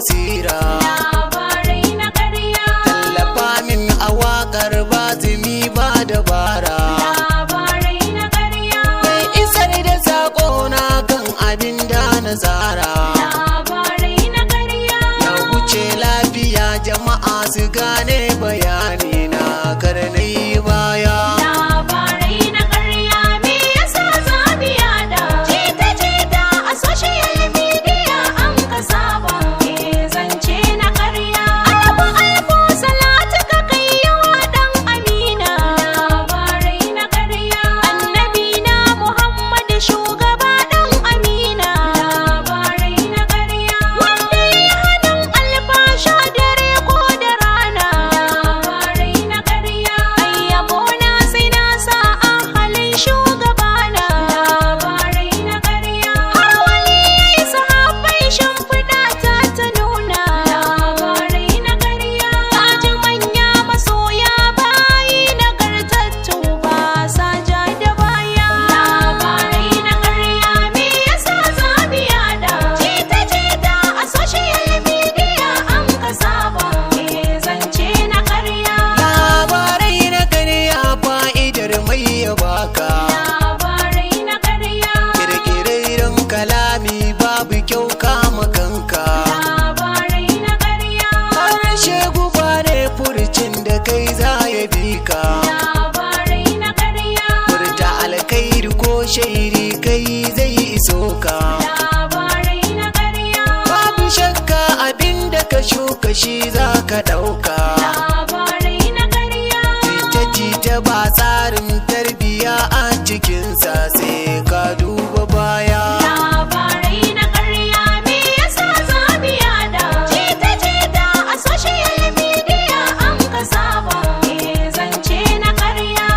basira. Labarai na ƙarya. Tallafa min a waƙar batumi ba dabara. Labarai na ƙarya. Mai isar da saƙona kan abin da na tsara. Labarai na ƙarya. Ya wuce lafiya, jama'a su gane bayani na karnai baya. Labarai na ƙarya, me yasa za mu yada? Jita-jita a social media an ka saba. Eh, zance na ƙarya. Alfu alfu salatu ka kai yawa ɗan Amina. Labarai na ƙarya. Annabi na Muhammad, shugaba ɗan Amina. Labarai na ƙarya. Wanda ya hannun alfasha dare ko da rana. Labarai na ƙarya. Ai yabo na sai na sa a halin shugabana. Labarai na ƙarya. Har wali yayi sahabbai, shimfiɗa ta ta nuna. Labarai na ƙarya. Kaji manya masoya, bayi nagartattu ba sa ja da baya. Labarai na ƙarya, me yasa za mu yada? Jita-jita a social media an ka saba. Eh, zance na ƙarya. Labarai na karya, fa'idar mai ya baka. Labarai na ƙarya. Kirkirarren kalami babu kyau, kama kanka. Labarai na ƙarya. Harshe guba ne, furcin da kai za ya bi ka. Labarai na ƙarya. Furta alkhairi ko shairi kai zai iso ka. Labarai na ƙarya. Babu shakka, abinda ka shuka shi za ka ɗauka. Labarai na ƙarya. Jita-jita ba tsarin tarbiya a cikinsa, sai ka duba baya. Labarai na ƙarya, me yasa za mu yada? Jita-jita a social media an ka saba. Eh, zance na ƙarya.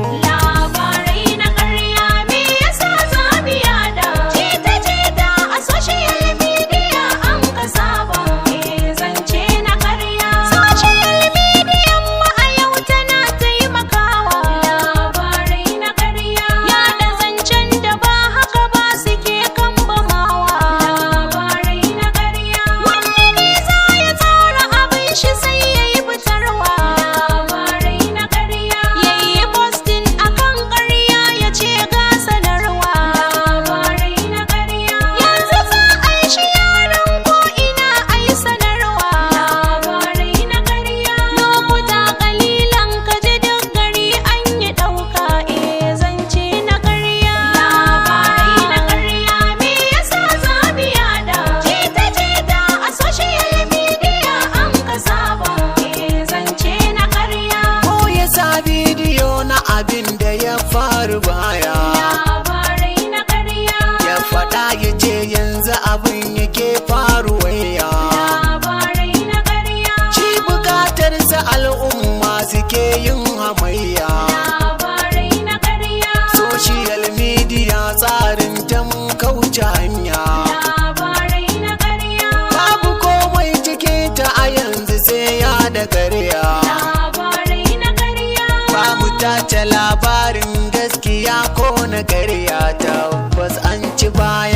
Labarai na ƙarya, me yasa za mu yada? Jita-jita a social media an ka saba. Eh, zance na ƙarya. Social media mu a yau tana taimakawa. Labarai na ƙarya. Yada zancen da ba haka ba suke kan bamawa. Labarai na ƙarya. Wanne ne za ya tsara abin shi sai ya yi fitarwa. Labarai na ƙarya. Yayi posting akan ƙarya, ya ce ga sanarwa. Labarai na ƙarya. Yanzu za a yi shi yaran ko ina a yi sanarwa. Labarai na ƙarya. Lokuta ƙalilan ka ji duk gari an yi ɗauka, eh, zance na ƙarya. Labarai na ƙarya, me yasa za mu yada? Jita-jita a social media an ka saba. Eh, zance na ƙarya. Ko ya sa bidiyo na abin da ya faru baya. Labarai na ƙarya. Ya faɗa ya ce yanzu abin yake faruwaya. Labarai na ƙarya. Shi bukatarsa al'umma suke yin hamayya. Labarai na ƙarya. Social media tsarin ta mun kauce hanya. Labarai na ƙarya. Babu komai cikin ta a yanzu sai ya da karya. Labarai na ƙarya. Ba mu tace labarin gaskiya ko na karya, tabbas an ci baya.